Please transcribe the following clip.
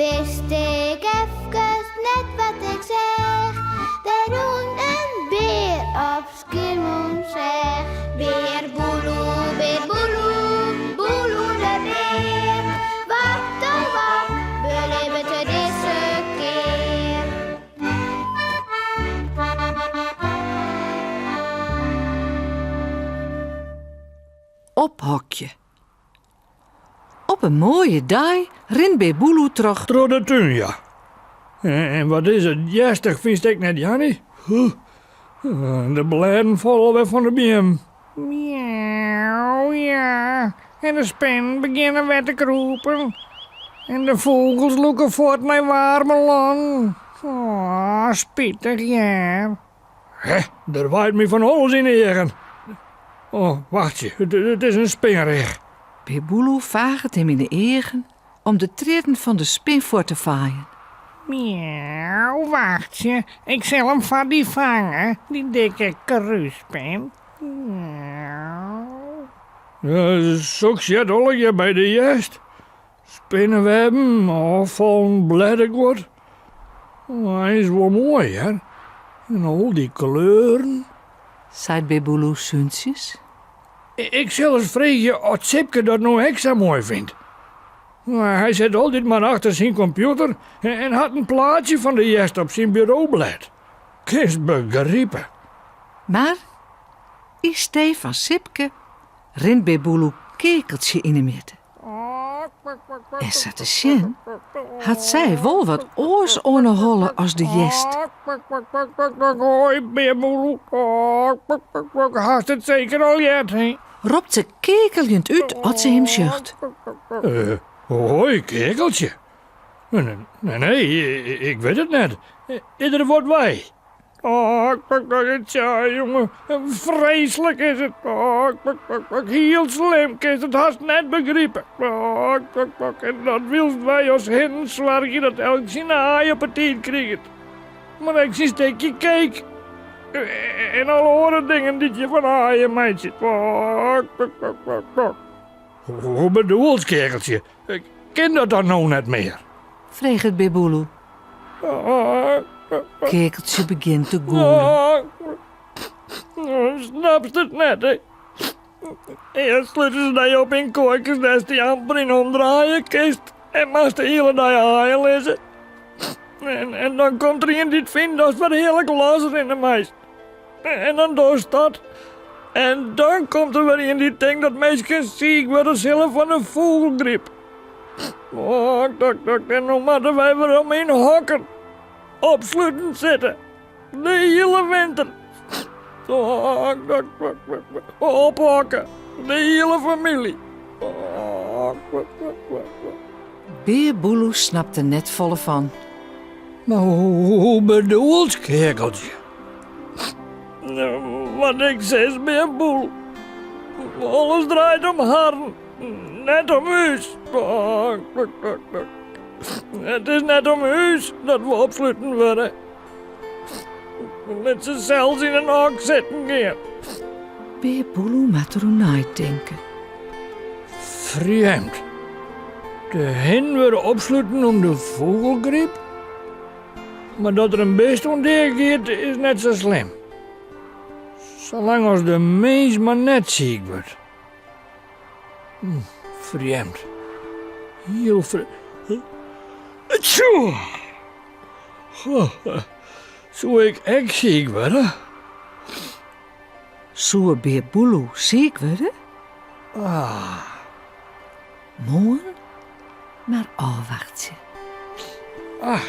Wist ik efkes net wat ik seach. Der rûn in bear op Skiermûntseach. Bear Boeloe, bear Boeloe, Boeloe de bear. Wat oh wat belibbet er dizze kear? Ophokje. Op in moaie dei rint Bear Boeloe troch. Troch de tún, ja. En wat is it hjerstich, fynst ek net, Janny? Huh. De blêden falle alwer fan de beammen. Miauw, ja. En de spinnen begjinne wer te krûpen. En de fûgels lûke fuort nei waarme lannen. Oh, spitich, hear. Hè, der waait my fan alles yn 'e eagen. Oh, wachtsje, it is in spinreach. Bear Boeloe faget him yn 'e eagen om de triedden fan de spin fuort te faaien. Miauw, wachtsje, ik sil him foar dy fange, dy dikke krússpin. Miauw. Soks heart allegear by de hjerst. Spinnewebben, ôffallen blêdeguod. Eins wol moai, hear. En al dy kleuren. Seit Bear Boeloe súntsjes. Ik sil ris freegje oft Sipke dat no ek sa moai fynt. Hy sit altyd mar achter syn kompjûter en hat in plaatsje fan de hjerst op syn buroblêd. Kinst begripe. Mar yn stee fan Sipke rint Bear Boeloe Keakeltsje yn 'e mjitte. En sa te sjen hat sy wol wat oars oan 'e holle as de hjerst. Hoi, Bear Boeloe. Hast it seker al heard, hè? Ropt se keakeljend út as se him sjocht. Hoi, Keakeltsje. Nee, nee, ik wit it net. Is der wat wei? Oh, tsja, jonge, freeslik is it. Oh, hiel slim, kinst it hast net begripe. Oh, en dat wylst wy as hinnen soargje dat elk syn aai op 'e tiid kriget. Mar ek syn stikje cake. En alle oare dingen dy't je fan aaien meitsje. Oh, Hoe bedoelst, Keakeltsje? Kin dat dan no net mear? Freget Bear Boeloe. Keakeltsje begjint te gûlen. Snapst it net, hè? Earst slute se dy op yn koaikes dêr'tst dy amper yn omdraaie kinst en moatst de hiele dei aaien lizze. En, en dan komt der ien dy't fynt datst wer hearlik losrinne meist. En dan dochst dat. En dan komt der wer ien dy't tinkt dat minsken siik wurde sille fan de fûgelgryp. Oh, dok, dok, en no moatte wy werom yn hokken. Opsluten sitte. De hiele winter. Oh, dok, dok, dok, ophokke. De hiele famylje. Oh, dok, dok, dok, dok. Bear Boeloe snapt der net folle fan. Mar hoe bedoelst, Keakeltsje? Wat ik sis, Bear Boeloe. Alles draait om harren. Net om ús. It is net om ús dat we opsluten wurde. Lit se sels yn in hok sitten gean. Bear Boeloe moat deroer neitinke. Frjemd. De hinnen wurde opsluten om de fûgelgryp. Mar dat der in bist oan dea giet is net sa slim. Salang as de mins mar net siik wurdt. Frjemd. Hiel frjemd. Tsjoe! Soe ik ek siik wurde? Soe Bear Boeloe siik wurde? Ah. Moarn mar ôfwachtsje. Ah.